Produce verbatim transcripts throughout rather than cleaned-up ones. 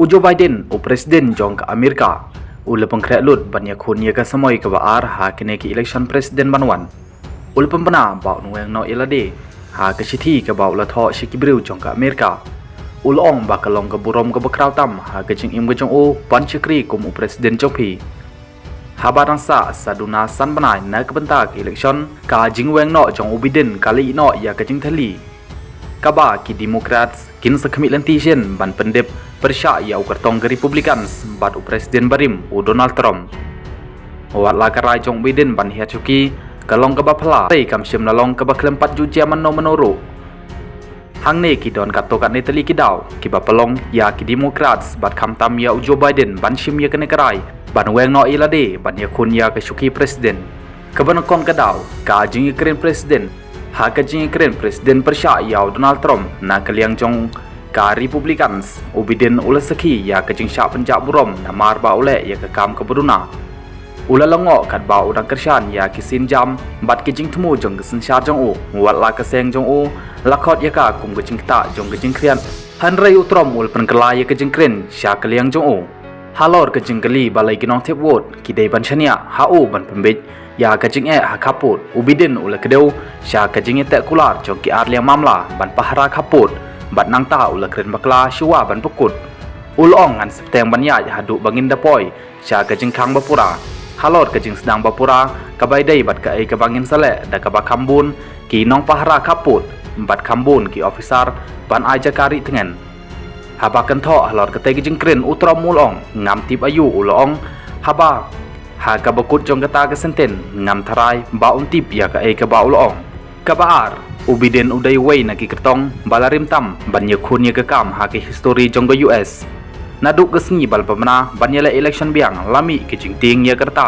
U Joe Biden, u President jong ka Amerika, u la pynkhreh lut ban ïakhun ïa ka samoi kaba ar ha kane ka election President ban wan. U la pynbna ba un weng noh ïa lade ha ka shithi kaba u la thoh sha ki briew jong ka Amerika. U la ong ba ka long ka burom kaba khraw tam ha ka jingim ka jong u ban shakri kum u President jong phi. Haba dang sah sa duna san bnai na ka bynta ka election, ka jingweng noh jong u Biden ka la ïeh noh ïa ka jingthylli kaba ki Democrats kin sa khmih lynti shen ban pyndep pyrshah ïa u kyrtong ka Republicans bad u President barim u Donald Trump. Wat la ka rai jong u Biden ban hiar shuki ka long kaba phylla, hynrei kam shym la long kaba khlem pat ju jia mano mano ruh. Hangne ki don katto katne tylli ki daw kiba pynlong ïa ki Democrats bad khamtam ïa u Joe Biden ban shim ïa kane ka rai ban weng noh ïa lade ban ïakhun ïa ka shuki President. Kaba nyngkong ka daw, ka jingïakren President. Ha ka jingïakren President pyrshah ïa u Donald Trump na ka liang jong ka Republicans, u Biden u la sakhi ïa ka jingshah pynjah burom namar ba u leh ïa ka kam kaba duna. U la lyngngoh katba u dang kyrshan ïa ki sienjam bad ki jingthmu jong ka synshar jong u, wat la ka seng jong u la khot ïa ka kum ka jingktah jong ka jingkhriat. Hynrei u Trump u la pynkylla ïa ka jingkren sha ka liang jong u. Halor ka jingkylli balei ki nongthep vote ki dei ban shaniah ha u ban pynbeit ïa ka jingeh ha khappud, u Biden u la kdew sha ka jingïateh kular jong ki ar liang mamla ban pahara khappud bad nangta u la kren bakla shuwa ban pynkut. U la ong, ngan sa bteng ban ïaid haduh ba ngin da poi sha ka jingkhang bapura. Halor ka jingsdang bapura kaba ïadei bad kaei kaba ngin sa leh da kaba kham bun ki nongpahara khappud bad kham bun ki officer ban ai jaka rieh tngen. Haba kynthoh halor katei ka jingkren u Trump u la ong, ngam tip aïu, u la ong, haba ha kaba kut jong kata ka sentence ngam tharai ba un tip ïa kaei kaba u la ong. Kaba ar, u Biden u dei uwei na ki kyrtong ba la rim tam ban ïakhun ïa ka kam ha ka histori jong ka U S. Naduh ka sngi ba la pynbna ban ïaleh election biang la mih ka jingtieng ïa ka rta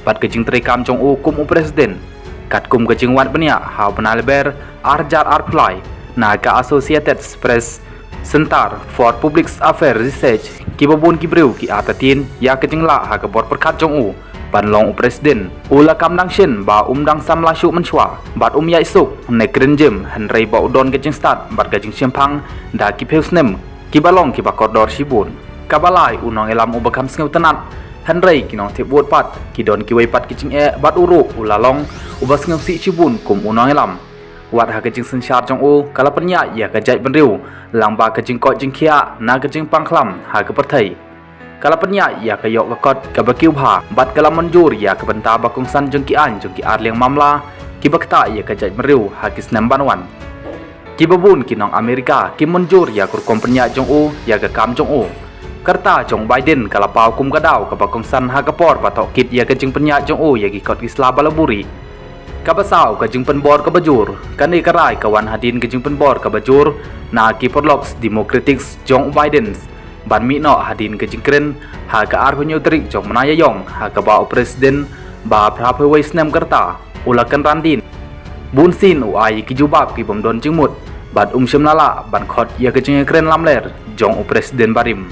bad ka jingtrei kam jong u kum u President. Katkum ka jingwad bniah ha u bnai Lber arhajar arphew lai na ka Associated Press Center for Public Affairs Research, kiba bun ki briew ki artatien ïa ka jinglah ha ka bor pyrkhat jong u ban long u President. U la kam dang shen ba um dang samla shuh mynshuwa bad um ïaid suk ne kren jim, hynrei ba u don ka jingstad bad ka jingshemphang da ki phew snem kiba long kiba kordor shibun. Kaba lai, u nongïalam uba kham sngewtynnat, hynrei ki nongthep vote pat ki don kiwei pat ki jingeh bad u ruh u la long uba sngewsih shibun kum u nongïalam. Wat ha ka jingsynshar jong u ka la pynïaid ïa ka jaitbynriew lyngba ka jingkoit jingkhiah na ka jingpang khlam ha ka pyrthei. Ka la pynïaid ïa ka ïoh ka kot kaba kiew bha bad ka la mynjur ïa ka bynta ba kongsan jong ki aiñ jong ki ar liang mamla kiba ktah ïa ka jaitbynriew ha ki snem ban wan. Kiba bun ki nong Amerika ki mynjur ïa ka rukom pynïaid jong u ïa ka kam jong u. Ka rta jong u Biden ka la paw kum ka daw kaba kongsan ha ka por ba tohkit ïa ka jingpynïaid jong u ïa ki kot ki sla ba la buhrieh. Kaba saw, ka jingpynbor kaba jur. Kane ka rai ka wan hadien ka jingpynbor kaba jur na ki paralok Democrats jong u Biden ban mih noh hadien ka jingkren ha ka arphew hynñiew tarik jong u bnai Ïaïong ha kaba u President ba phra phew wei snem ka rta u la kynran dien. Bunsien u ai ki jubab ki bym don jingmut bad um shym la lah ban khot ïa ka jingïakren lamler jong u President barim.